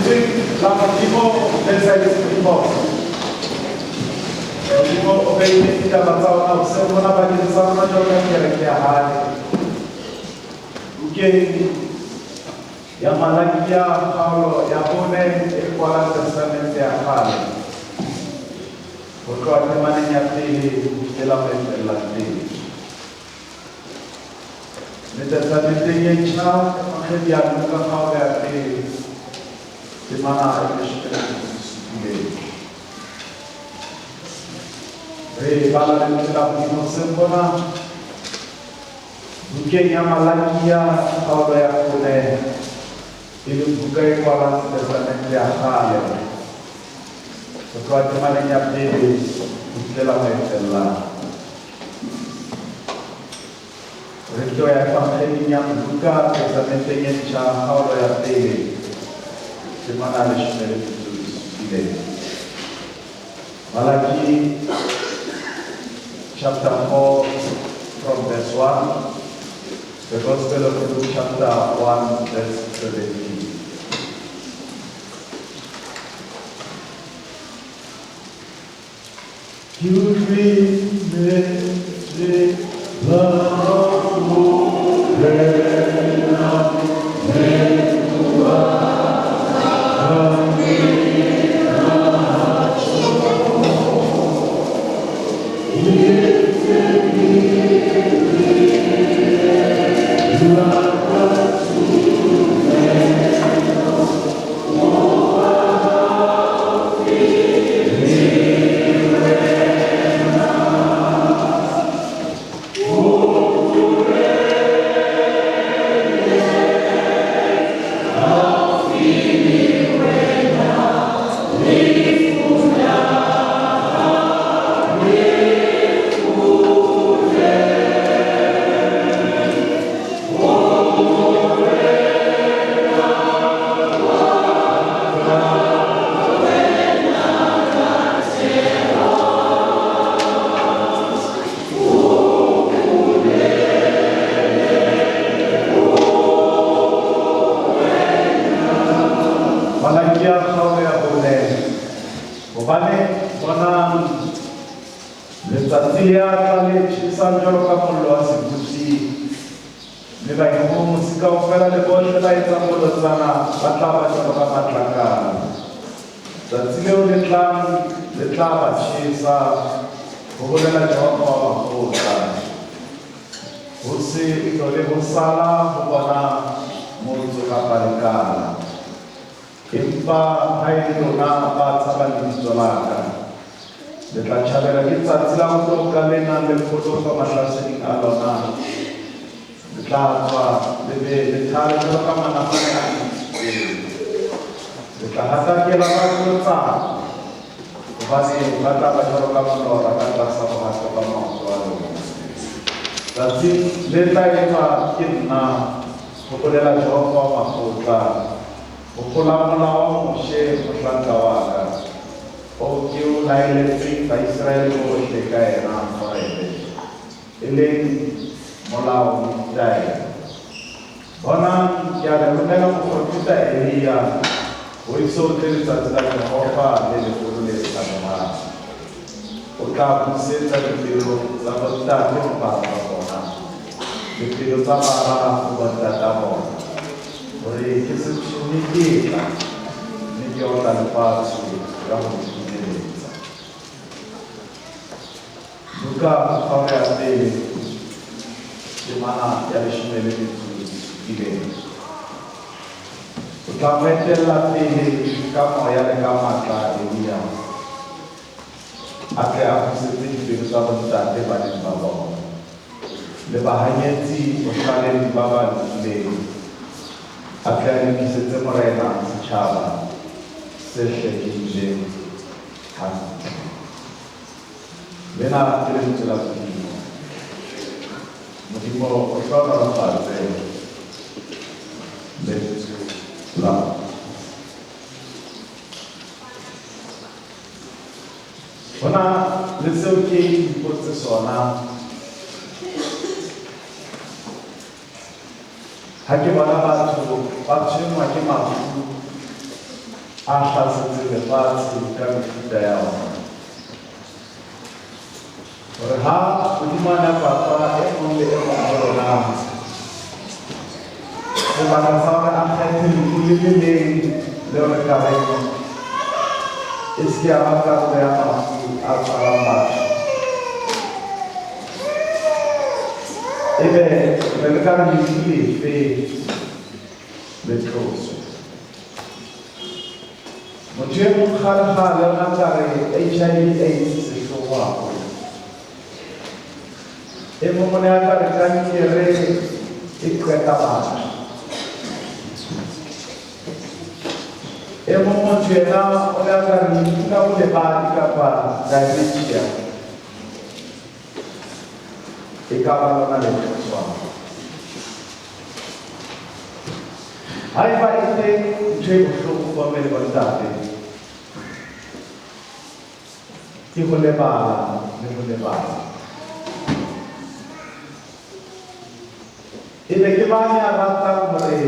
Lentsweng la Modimo le sa etseng diphoso. Modimo o beile ditaba tsa ona hoseng hona bakeng sa rona jwalo ka kereke ya hae. Bukeng ya Malakia kgaolo ya bone e kwalang Testamente ya kgale. Ho tloha temaneng ya pele ho fihlela ho e fellang teng. Mme Testamenteng e Ntjha, Evangeli ya Luka kgaolo ya pele, temana ya leshome le metso e supileng. Re bala lentswe la Modimo hoseng hona bukeng ya Malakia kgaolo ya bone, e leng buka e kwalang Testamente ya kgale, ho tloha temaneng ya pele ho fihlela ho e fellang. Re tlo ya Evangeling ya Luka, Testamenteng e Ntjha, kgaolo ya pele, temana ya leshome le metso e supileng. Malaki chapter 4 from verse 1, the Gospel of Luke chapter 1 verse 17. Ke utlwile la Morena le bua ka Malakia kgaolo ya bone. Hobane bonang, letsatsi le a tla le tjhesang jwalo ka mollo wa sebotsi, mme baikgohomosi kaofela le bohle ba etsang bolotsana ba tla ba jwalo ka matlakala. Tsatsi leo le tlang le tla ba tjhesa, ho bolela Jehova wa makgotla. Ho se hlole ho sala ho bona motso kapa lekala. Empa ha e le lona ba tshabang lebitso la ka, le tla tjhabelwa ke tsatsi la ho loka le nang le pholoho mahlaseding a lona. Le tla tswa le be le thabe jwalo ka manamane a ntshitsweng. Le tla hatakela ba tlotsana, hobane ba tla ba jwalo ka molora ka tlasa bohato ba maoto a lona. Tsatsing le tla etswa ke nna, ho bolela Jehova wa makgotla, hopola molao wa Moshe, mohlanka wa ka, oo ke o laeletseng Baiseraele bohle ka yena Horebe, e leng molao le ditaelo. Bonang, ke a le romela moporofeta Elia, ho eso tle letsatsi la Jehova le leholo le tshabehang. O tla busetsa dipelo tsa bontate ho bara ba bona, le pelo tsa bara ho bontata bona, hore ke se tshohe ke tla, mme ke otla lefatshe ka ho le timeletsa. Luka kgaolo ya pele, temana ya leshome le metso e supileng. O tla mo etella pele ka moya le ka matla a Elia, a tle a busetse dipelo tsa bontate baneng ba bona, le bahanyetsi bohlaleng ba ba lokileng, a tle a lokisetse Morena setjhaba se hlekehileng hantle. Lena ke lentswe la Modimo. Modimo o hlohonolofatse lentswe la Hona le seo ke ipotse sona ha ke bona batho ba tshwenngwa ke mafu. a hlasetseng lefatshe ka mefuta ya ona. Hore ha Modimo a ne a papa e mong le e mong wa rona sebaka sa hore a kgethe lefu le le leng leo re ka reng e se ke ya ba karolo ya mafu a tshwarang batho. Ebe re le ka re lefu lefe le tloswe. Motho e mong kgale-kgale o ne a tla re HIV AIDS sehloho haholo. E mong o ne a tla re kankere e qeta batho. E mong motho yena o ne a tla re lefu la bolebadi kapa dementia e ka ba lona le tloswang. Haeba e teng ntho e bohloko bomme le bontate, ke ho lebala le ho lebala. Ebe ke mang ya ratang hore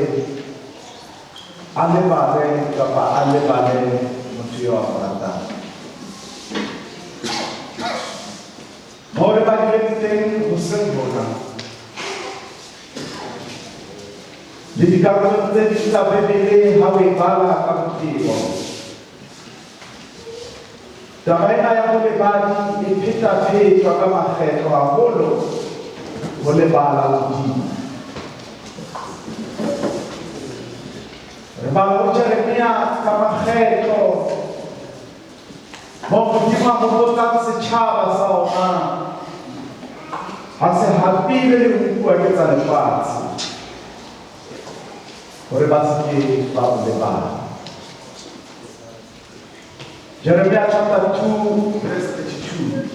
a lebale kapa a lebale motho eo a mo ratang? Moo re badileng teng hoseng hona, le dikarolong tse ding tsa Bibele ha o e bala ka botebo, taba ena ya bolebadi e phetaphetwa ka makgetlo haholo ho lebala Modimo. Re bala ho Jeremia ka makgetlo Moo Modimo a hopotsang setjhaba sa ona ha se hapile le ho nkuwa ke tsa lefatshe, hore ba se ke ba o lebala. Jeremia chapter 2 verse 32.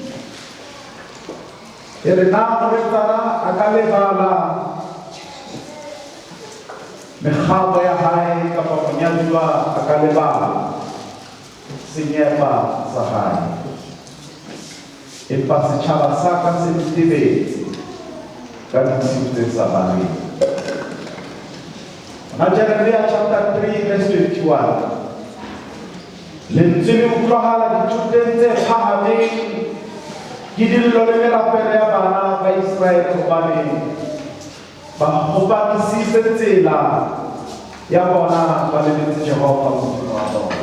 E re na morwetsana a ka lebala mekgabo ya hae kapa monyaduwa a ka lebala senyepa sa hae. Empa setjhaba sa ka se ntebetse ka ditshiu tse sa baleng. Hona Jeremia chapter 3 verse 21. Lentswe le utlwahala dithoteng tse phahameng ke dillo le merapelo ya bana ba Iseraele hobane ba kgopamisitse tsela ya bona ba lebetse Jehova Modimo wa bona.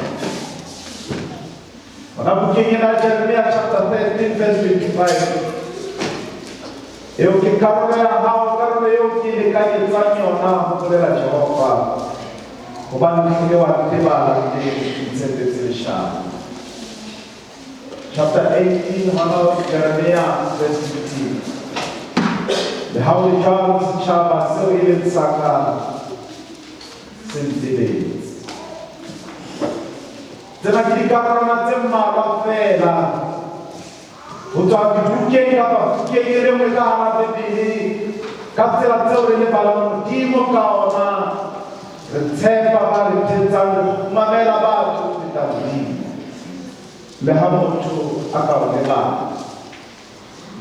Hona bukeng ena ya Jeremia chapter 13 verse 25 eo ke karolo ya hao, karolo eo ke lekanyetsang yona, ho bolela Jehova, hobane o hlile wa ntebala mme o ntshepetse leshano. Chapter 18 hona Jeremia verse 15. Le ha ho le jwalo setjhaba seo e leng sa ka se ntebetse. Tsena ke dikarolwana tse mmalwa feela ho tswa dibukeng kapa bukeng e le nngwe ka hara Bibele ka tsela tseo re lebalang Modimo ka ona. Re tshepa ba re thetsang, re kgumamela batho ho feta Modimo. Le ha motho a ka o lebala,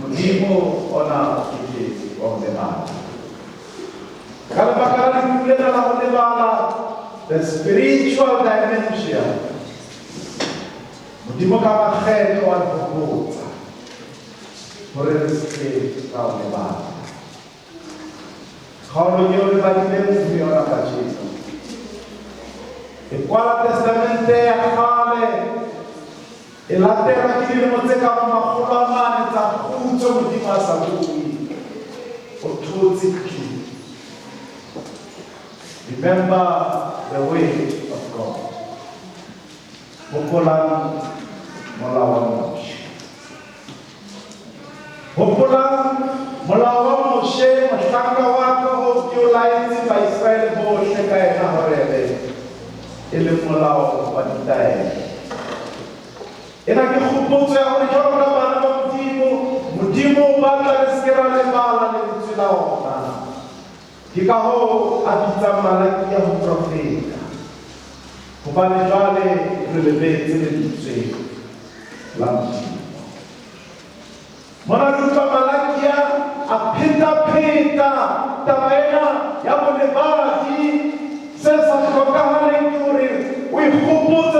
Modimo ona o ke ke wa o lebala. Ka lebaka la lefu lena la ho lebala, the spiritual dementia, Modimo ka makgetlo wa re hopotsa hore re se ke ra o lebala. Kgaolong eo re badileng ho yona kajeno, e kwala Testamente ya kgale e latelwa ke dilemo tse ka bang makgolo a mane tsa kgutso Modimo a sa bue, o thotse tu. Remember the way of God. Hopolang molao wa Moshe. Hopolang molao wa Moshe, mohlanka wa ka, oo ke o laetseng Baiseraele bohle ka yena Horebe, e leng molao wa ditaelo. Ena ke kgopotso ya hore jwalo ka bana ba Modimo, Modimo o batla re se ke ra lebala lentswe la ona. Ke ka hoo a bitsang Malakia ho profeta, hobane jwale re lebetse lentswe la Modimo. Mona re utlwa Malakia a pheta-pheta taba ena ya bolebadi. Se sa hlokahaleng ke hore o ikgopotse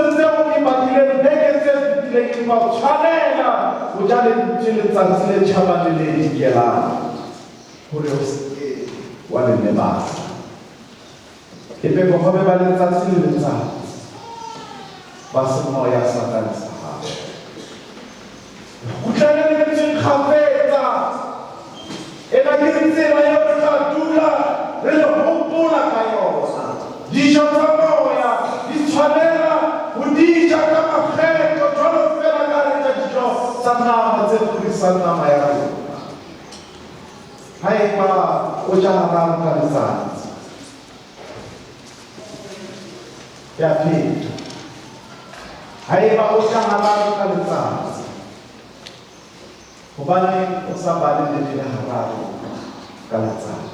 keng wa tshwanela ho ja lentswe letsatsi le tjhabang le le dikelang hore o se ke wa le lebala. E be bohobe ba letsatsi le letsatsi ba semoya sa ka le sa hao. Kgutlele lentsweng kgafetsa. Ena ke tsela eo re tla dula re le hopola ka yona. Dijo tsa moya di tshwanela ho di ja ka makgetlo jwalo feela ka re ja dijo tsa nama tse kgurisang nama ya rona. Haeba o ja hararo ka letsatsi, ya pheta. Haeba o ja hararo ka letsatsi, hobaneng o sa bale Bibele hararo ka letsatsi?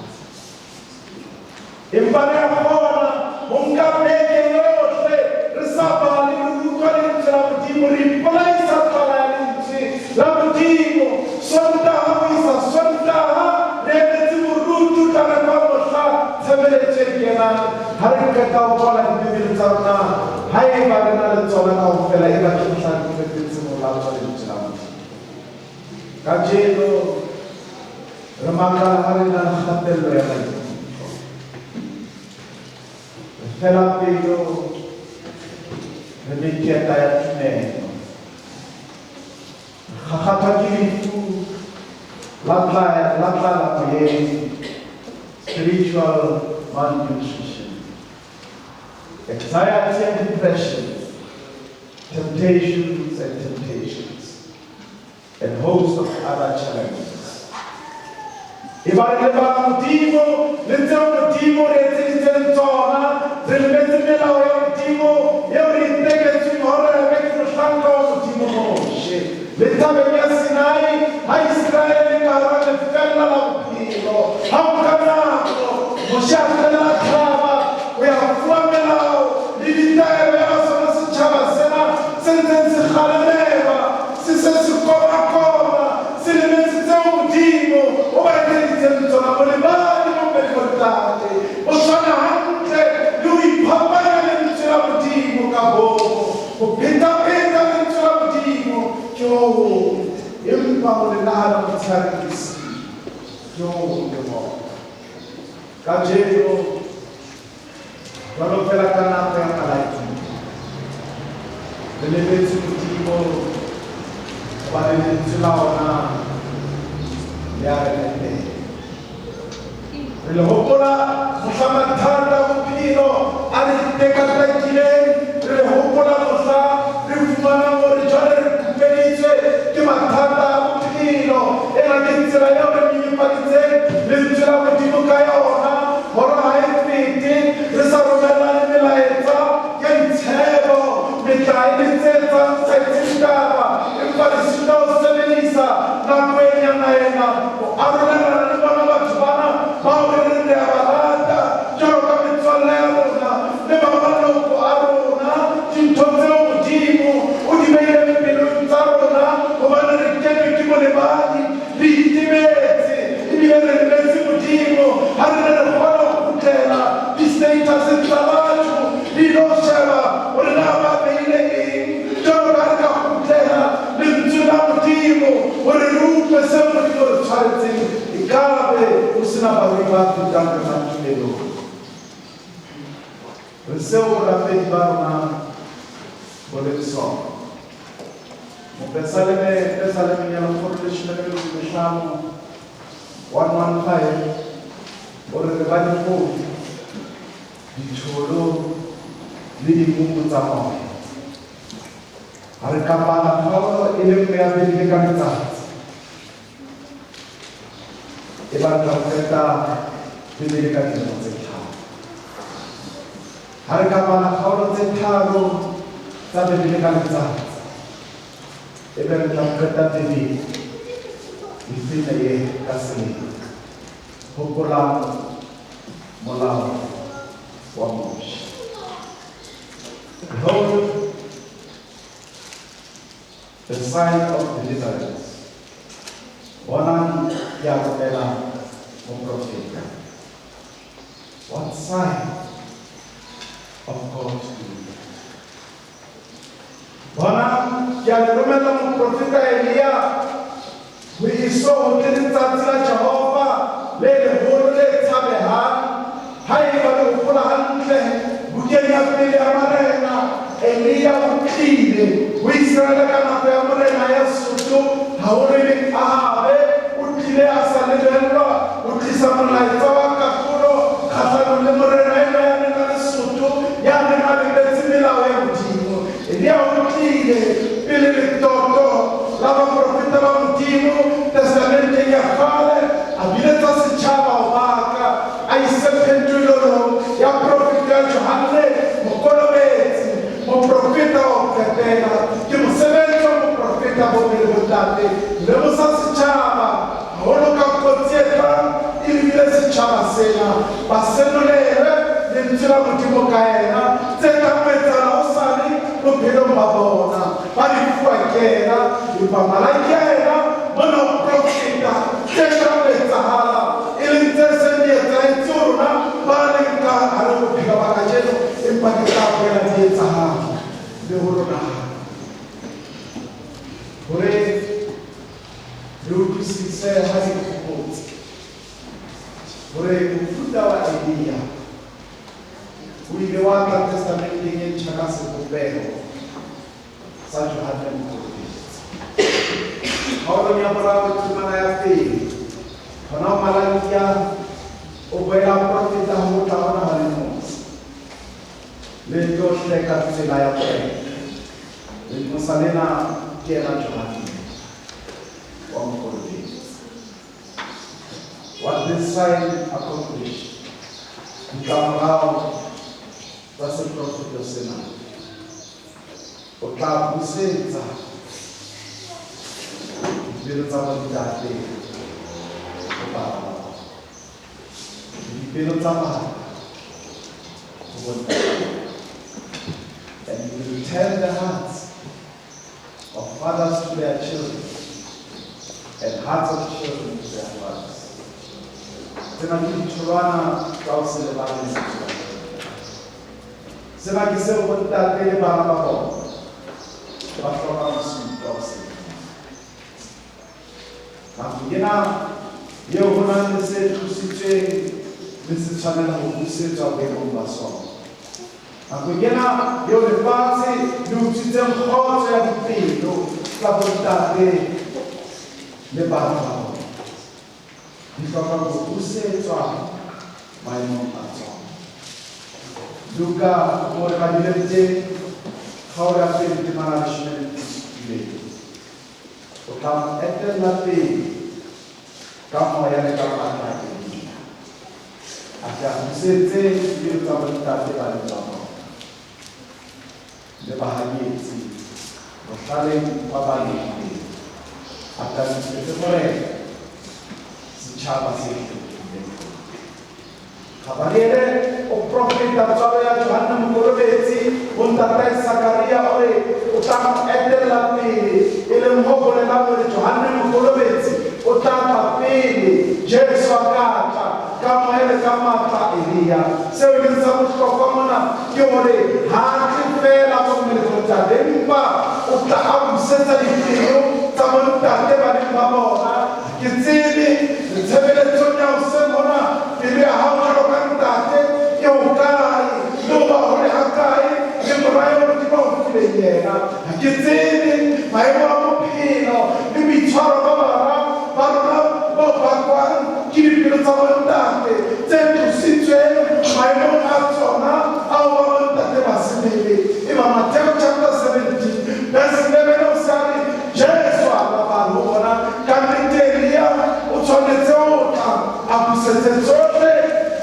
Empa re a kgona ho nka beke yohle re sa bale re utlwa lentswe la Modimo, re ipolaisa tlala ya lentswe la Modimo. Sontaha ho isa Sontaha re emetse moruti o tla re fa mohla tshebeletso e kenang. Ha re qeta ho kwala dibibele tsa rona, haeba re na le tsona kaofela, eba ke mohla re qetetseng ho latswa lentswe la Modimo. Kajeno re makala ha re na le kgatello ya maikutlo. Re fela pelo, re meketa ya tumelo. Re kgakgathwa ke lefu la tlala moyeng, spiritual malnutrition, anxiety and depression, temptations and temptations, and host of other challenges. E ba re lebala Modimo le tseo Modimo re etseditseng tsona, re lebetse melao ya Modimo eo re iteketseng hore re be ke mohlanka wa Modimo Moshe. Le thabeng ya Sinai ha Israele ka hara lefeella la bophelo, ha o nka nako Moshe a fella thaba ho ya fuwa melao le ditaelo ya sona setjhaba sena se ntseng se kgalemelwa, se se se komakoma, se lebetse tseo Modimo o ba etseditseng tsona. Molebadi mo pele bontate o tshwana hantle le ho iphapanya lentswe la Modimo ka bomo. Ho phetapheta lentswe la Modimo ke ho hong, empa ho le nahana motshehare le bosiu ke ho hong le hona. Kajeno jwalo feela ka nako ya Malaki, re lebetse Modimo hobane lentswe la ona le a re etela. Re le hopola mohla mathata a bophelo a re tekatekileng, re le hopola mohla re fumanang hore jwale re kupeditswe ke mathata a bophelo. Ena ke tsela eo re nyenyepaditseng lentswe la Modimo ka yona, hore ha e fete re sa romellane melaetsa ya ditshebo, metlae le tse etsang sa etse ditaba, empa re sitwa ho sebedisa nako e nyana ena ho arolelana le bona batho bana bao re reng re a ba rata jwalo ka metswalle ya rona le ba maloko a rona, dintho tseo Modimo o di beileng pelong tsa rona, hobane re kenwe ke bolebadi, re itimetse ebile re lebetse Modimo. Ha re ne re kgona ho kgutlela di-status tsa batho re ilo sheba hore na ba beile eng, jwalo ka re ka kgutlela lentswe la Modimo hore re utlwe seo Modimo re tshwaretseng, ekabe ho sena barui ba fetang rona tumelong. Re seo borapedi ba rona bo leng sona. Mopesaleme, pesalemeng ya lekgolo le leshome le metso e mehlano, 115, o re re ba difofu, ditholo le dimumu tsa moya. Ha re ka bala kgaolo e le nngwe ya Bibele ka letsatsi, e ba re tla qeta Bibele ka dilemo tse tharo. Ha re ka bala kgaolo tse tharo tsa Bibele ka letsatsi, e be re tla qeta Bibele within a year ka selemo. Hopolang molao wa Moshe. Behold the sign of deliverance. Bonang ke a romela moprofeta. What sign of God's deliverance? Bonang, ke a le romella moprofeta Elia ho eso ho tle letsatsi la Jehova le leholo le tshabehang. Haeba le hopola hantle, bukeng ya pele ya Marena, Elia o tlile ho Iseraele ka nako ya morena ya soto, haholo e leng Ahabe. O tlile a sa lebellwa ho tlisa molaetsa wa kahlolo kgahlanong le morena enwa ya neng a le soto, ya neng a lebetse melao ya Modimo. Elia o tlile pele letoto la baprofeta ba Modimo Testamenteng ya Kgale a biletsa setjhaba ho baka, a ise phetolelong ya profeto ya Johanne Mokolobetsi, moprofeta wa ho qetela. Ke mosebetsi wa moprofeta bomme le bontate ho lemosa setjhaba haholo ka kotsi e tlang e lebile setjhaba sena. Ba senolelwe Lentswe la Modimo ka yena, tse tlang ho etsahala hosane bophelong ba bona. Ba di fuwa ke yena. Empa Malakia yena mona o profeta tse tlang ho etsahala, e leng tse seng di etsahetse ho rona ba leng ka hare ho bophelo ba kajeno, empa di tla boela di etsahala le ho rona hape. Hore re utlwisise ha ke hopotse hore mofuta wa Elia o ile wa tla Testamenteng e Ntjha ka sebopeho sa Johanne Mokolobetsi. Kgaolong ya boraro temana ya pele, hona ho Malakia o boela a profeta ho tla hona ha lenqosa. Le tlo hleka tsela ya Morena. Lenqosa lena ke yena Johanne wa Mokolobetsi. What this sign accomplished, ditlamorao tsa seprofeto sena, o tla busetsa dipelo tsa bontate ho bana ba bona, le dipelo tsa bana ho bontate. And he will turn the hearts of fathers to their children, and hearts of children to their fathers. Tsena ke ditholwana tsa ho se lebale lentswe la Morena. Sena ke seo bontate le bana ba bona ba hlokang ho se utlwa ho se Nakong ena eo ho nang le se tlositsweng mme se tshwanela ho busetswa boemong ba sona. Nakong ena eo lefatshe le utswitseng kgotso ya dipelo tsa bontate le bana ba bona, di hloka ho busetswa maemong a tsona. Luka mo re badileng teng, kgaolo ya pele temana ya leshome le metso e supileng. O tla mo etella pele ka moya le ka matla a Elia, a tle a busetse dipelo tsa bontate baneng ba bona, le bahanyetsi bohlaleng ba ba lokileng, a tle a lokisetse Morena setjhaba se hlwekileng. Gabariele o profeta tswalo ya Johanne Mokolobetsi ho ntatae Sakaria, o re o tla mo etella pele, e leng ho bolelang hore Johanne Mokolobetsi o tla tla pele Jesu a ka tla ka moya le ka matla a Elia. Seo e leng sa bohlokwa mona ke hore ha a tle feela bomme le bontate, empa o tla a busetsa dipelo tsa bontate baneng ba bona. Ke tsebe tshebeletsong ya hoseng hona, pelo ya hao jwalo ka ntate e hokae, le ho ba hole hakae le mora eo Modimo a o fileng yena. Ha ke tsebe maemo a bophelo le boitshwaro ba bara ba rona bo bakwang ke dipelo tsa bontate tse tlositsweng maemong a tsona ao ba bontate ba sebele. Eba Mateo chapter 17 verse 11 o sa re Jesu a araba ho bona, ka nnete Elia o tshwanetse ho tla a busetse tsohle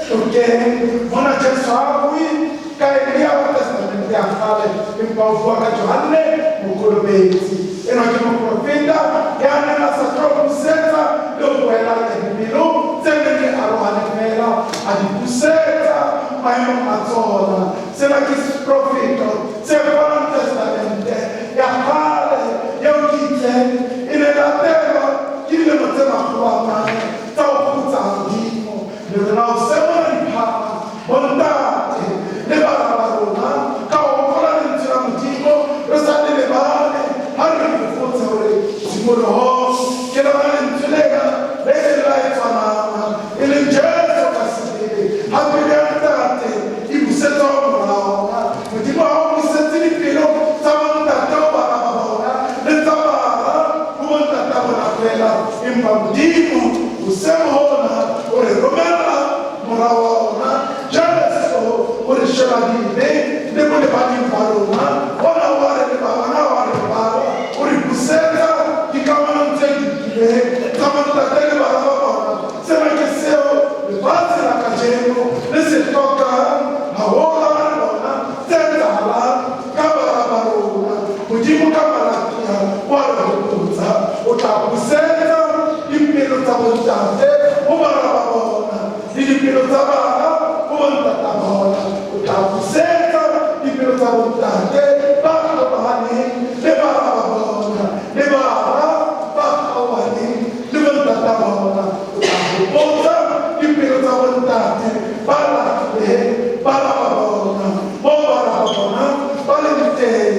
tokeng. Mona Jesu ha a bue ka Elia wa Testamente ya Kgale, empa o bua ka Johanne Mokolobetsi. Enwa ke moprofeta ya neng a sa tlo busetsa le ho boelanya dipelo tse neng di arohane feela, a di busetsa maemong a tsona. Sena ke seprofeto se kwalang Testamente ya Kgale eo ke itseng e ne latelwa ke dilemo tse makgolo a mane tsa ho kgutsa ha Modimo. Le rona hoseng mona diphaka, bontate le bara ba rona, ka ho hopola Lentswe la Modimo, re sa le lebale. o re sheba dibe le bolebading ba rona. Ona wa re lebala, wa re lebala, o re busetsa dikamanong tse lokileng tsa bontate le bana ba bona. Sena ke seo lefatshe la kajeno le se hlokang haholo ha re bona tse etsahalang ka bara ba rona. Modimo ka Malakia wa re hopotsa, o tla busetsa dipelo tsa bontate ho bara ba bona le dipelo tsa bana ho bontata bona. O tla busetsa dipelo tsa bontate ba hlokohaneng le bara ba bona le bara ba kgaohaneng le bontata bona. O tla hopotsa dipelo tsa bontate ba lahlileng bara ba bona, moo bara ba bona ba leng teng,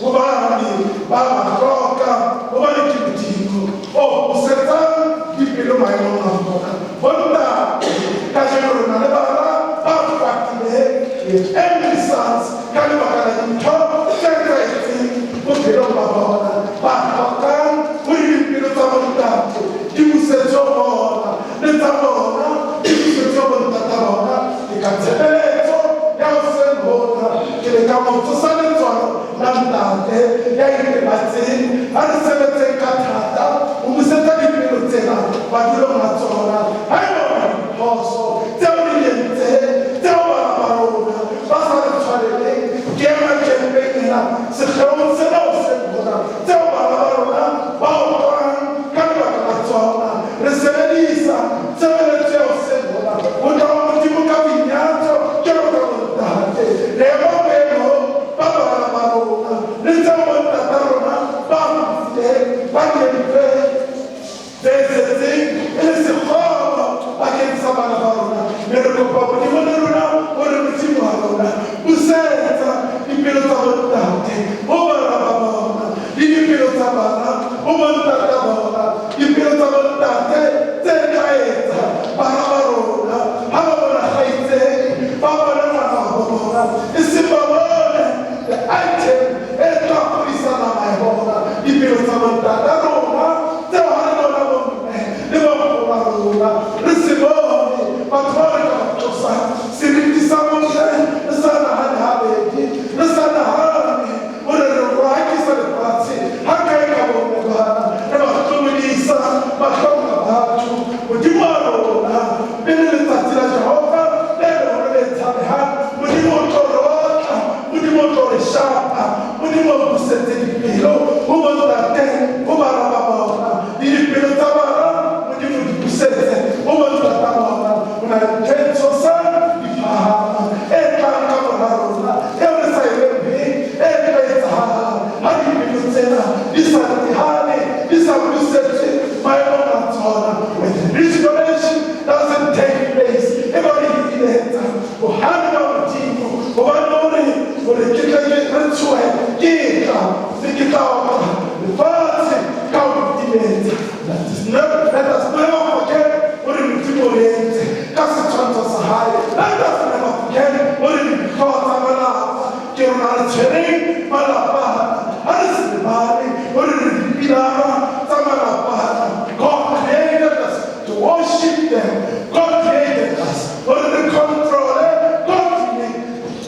hobane ba ba hloka, hobane ke Modimo o busetsang dipelo maemong a bona. Bontate kajeno re na le bana ba kwatileng, angry sons, ka lebaka la dintho tse etsahetseng bophelong ba bona, ba hlokang hore dipelo tsa bontate di busetswe ho bona le tsa bona di busetswe ho bontata bona. Ke ka tshebeletso ya hoseng hona ke le ka mo tsosa letswalo la ntate ya itebatseng. Ha re sebetseng ka thata ho busetsa dipelo tsena madulong a tsona. Ha eba ho na le diphoso tseo re di entseng, tseo bana ba rona ba sa re tshwareleng, ke ema tjempeng ena sekgeong sena hoseng hona, tseo bana ba rona ba utlwang ka lebaka la tsona, re sebedisa tshebeletso ya hoseng hona ho tla ho Modimo ka boinyatso jwalo ka bontate. Re ema boemong ba bana ba rona le tseo bontata rona ba lokileng, ba di entseng, tse setseng e le sekgobo bakeng sa bana ba rona. Mme re kopa Modimo le rona hore Modimo wa rona busetsa dipelo tsa bontate ho bana ba bona le dipelo tsa bana ho bontata bona, dipelo tsa bontate tse tla etsa bana ba rona ha ba bona kgaitsedi, ba bone ngwana wa bo bona, e seng ba bone the item e tla kgodisa nama ya bona. Dipelo tsa bontata rona tseo ha re bona bomme le bonkgono ba rona, re se bone batho ba re ka ba tlosang seriti sa bomme, re sa nahane habedi, re sa nahane hore re rohakisa lefatshe ha kae ka bomme bana, re ba hlomodisa mahlong a batho. Modimo wa rona, pele letsatsi la Jehova le leholo le tshabehang, Modimo o tlo re otla, Modimo o tlo re shapa, Modimo o busetse dipelo ho bontate ho bara ba bona le dipelo tsa bara Modimo di busetse ho bontata bona. Ho na le ntho e tshosang diphahama e tlang ka mora rona eo re sa e lemoheng, e tla etsahalang ha dipelo tsena di sa tehane, di sa busetswe maemong a tsona. When the restoration doesn't take place, e ba re ipiletsa bohale ba Modimo, hobane o re hore ke tle ke re tshohe ke tla mme ke tla otla lefatshe ka ho timetsa. Let us never forget hore Modimo o re entse ka setshwantsho sa hae. Let us never forget hore dihlooho tsa malapa ke rona re tshwereng malapa ana. Ha re se lebale hore re dipilara tsa malapa ana. God created us to worship them. God created us hore re control-e. God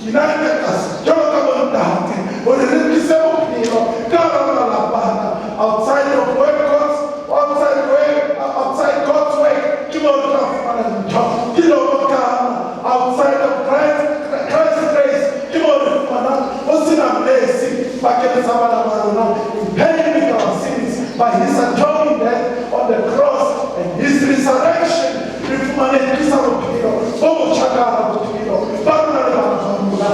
united us jwalo ka bontate hore re tlise bophelo ka hara malapa ana. Outside of work, God's, outside work, outside God's work, ke mo re tla fumana dintho di lobokana. Outside of Christ grace, ke mo re fumanang ho sena mercy bakeng sa bana ba rona. In paying with our sins by his atoning death on the cross and his resurrection, re fumane tlisa bophelo bo botjha ka hara bophelo ba rona le bana ba rona.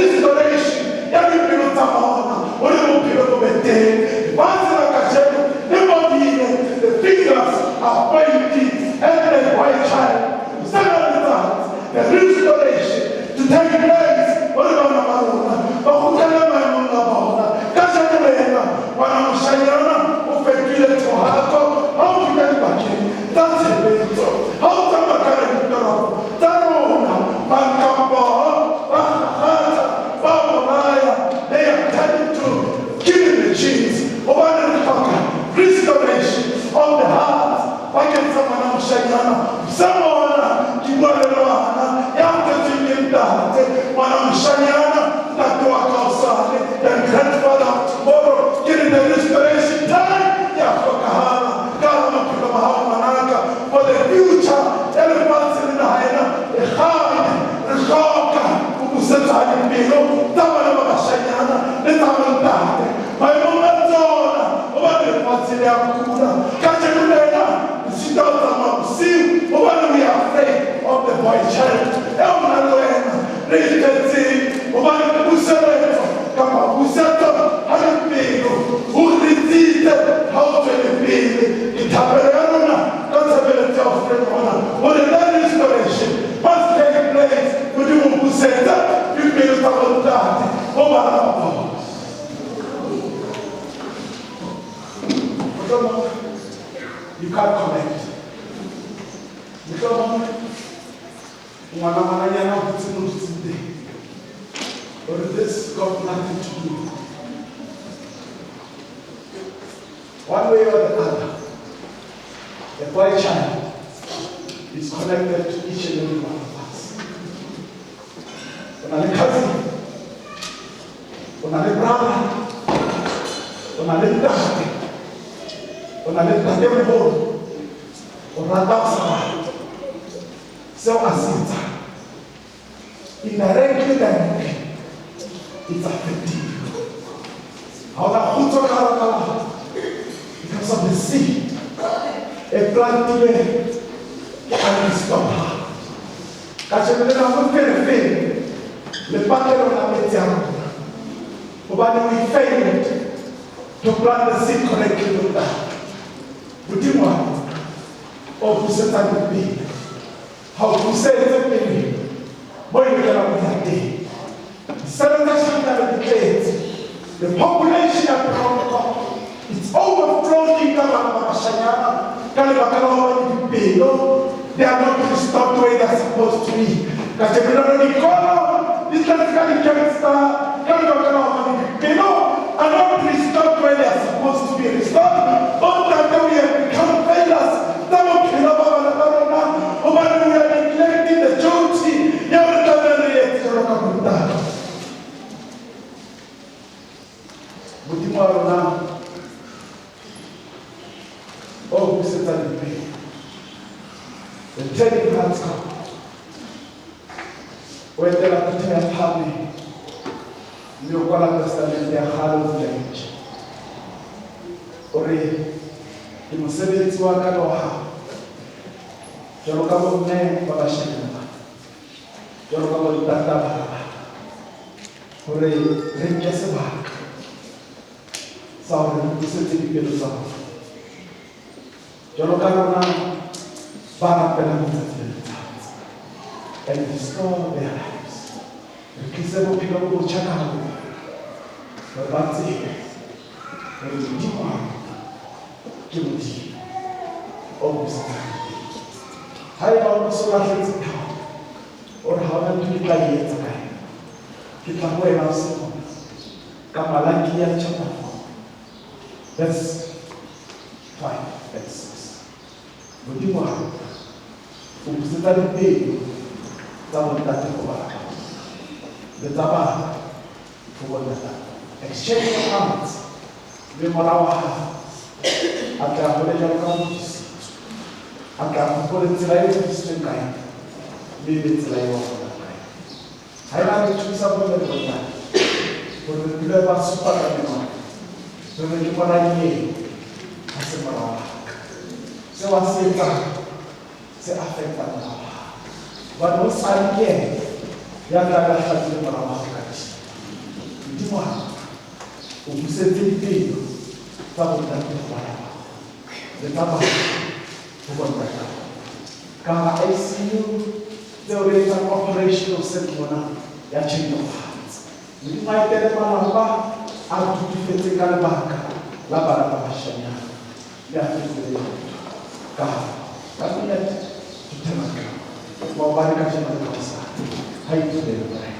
restoration ya dipelo tsa bona hore bophelo bo be teng. Lefatshe la kajeno le bodile. The fingers are pointing at the boy child. Sena letsatsi the restoration to take place hore bana ba rona ba kgutlele maemong a bona. Kajeno lena ngwana moshanyana o fetohile thohako ha o fihla dibakeng tsa tshebetso, ha o tsamaya ka hara ditoropo tsa rona, ba nka poho, ba kgakgatha, ba bolaya. They are turning to killing machines hobane re hloka restoration of the heart bakeng sa ngwana moshanyana. Se mona ke bua le ngwana ya tswetsweng ke ntate, ngwana moshanyana, ntate wa ka hosane, the grandfather of tomorrow. Ke re the restoration time ya hlokahala ka hara maphelo a hao ngwanaka, for the future ya lefatshe le naha ena e kganye. Re hloka ho busetsa dipelo tsa bana ba bashanyana le tsa bontate maemong a tsona, hobane lefatshe le a kula. Kajeno lena re sita ho tsamaya bosiu hobane we are afraid of the boy child eo nna le wena re itsetseng, hobane puseletso kapa busetso ha dipelo ho ritsitse ha o tswele pele. Dithapelo ya rona ka tshebeletso ya offering rona hore that restoration must take place. Modimo, busetsa dipelo tsa bontate ho bana ba bona. Mohlomong you can't connect. Mohlomong ngwana ngwananyana o dutse mo dutseng teng hore this got nothing to do with me. One way or the other, the boy child is connected to each and every one of us. O na le cousin, o na le brother, o na le ntate, o na le ntatemoholo, o rata o sa rate. Seo a se etsang, indirectly, directly, it's affecting you. Ha ona kgutso ka hara malapa because of the seed e plantilweng ke unrestored heart. Kajeno lena moferefere lepatlelo la metsi a rona, hobane we failed to plant the seed correctly. Bontate, Modimo wa rona o busetsang dipelo ha o busetse pele mo e lokelang ho ya teng. Disele tsa tjhankana di tletse. The population ya tronko, it's overflowing ka bana ba bashanyana ka lebaka la hobane dipelo they are not restored the way they are supposed to be. Kajeno lena dikolo di tletse ka di-gangster ka lebaka la hobane dipelo are not restored where they are supposed to be restored. Bontate, we have become failures tsa bophelo ba bana ba rona hobane we are neglecting the duty eo re tlamehang re etse jwalo ka bontate. Modimo wa rona o busetsa dipelo, the turning hearts God, o etela phutheho ya phahameng mme o kwala testamente ya kgale o bula e ntjha. O re ke mosebetsi wa ka le wa hao jwalo ka bomme ba bashanyana ba, jwalo ka bontata ba bana, hore re nke sebaka sa hore re busetse dipelo tsa bona jwalo ka rona ba rapelang letsatsi le letsatsi, and restore their lives. Re tlise bophelo bo botjha ka hare ho bona hore ba tsebe hore Modimo wa rona ke Modimo o busetsang dipelo. Haeba o so lahletse thabo, o re ha hona ntho ke tla e etsa ka ena, ke tla ho wena o se mona ka Malakia chapter 4 verse 5 and 6. Modimo wa rona o busetsa dipelo tsa bontate ho bana ba bona le tsa bana ho bontate. Exchange of hearts, mme mora wa hao a tla hole jwalo ka modisitswe, a tla hopole tsela eo hodisitsweng ka yona, mme e be tsela eo a holang ka yona. Haeba re thusa bomme le bontate hore re dule ba supa ka menwana, re re ke mora eo, ha se mora wa ka. Seo a se etsang se affecta mora wa hao, hobane hosane ke yena ya tla be a hlabile mora wa hao ka thipa. Modingwana o busetse dipelo tsa bontate ho bana ba le tsa bana ho bontate. Ka hara ICU tseo re etsang operation hoseng mona ya change of hearts. Modimo a etele malapa a tutifetseng ka lebaka la bana ba bashanyana mme a fetole dintho ka 1 minute to 10 o'clock. Maobane, kajeno le ka hosane. Ha e dule.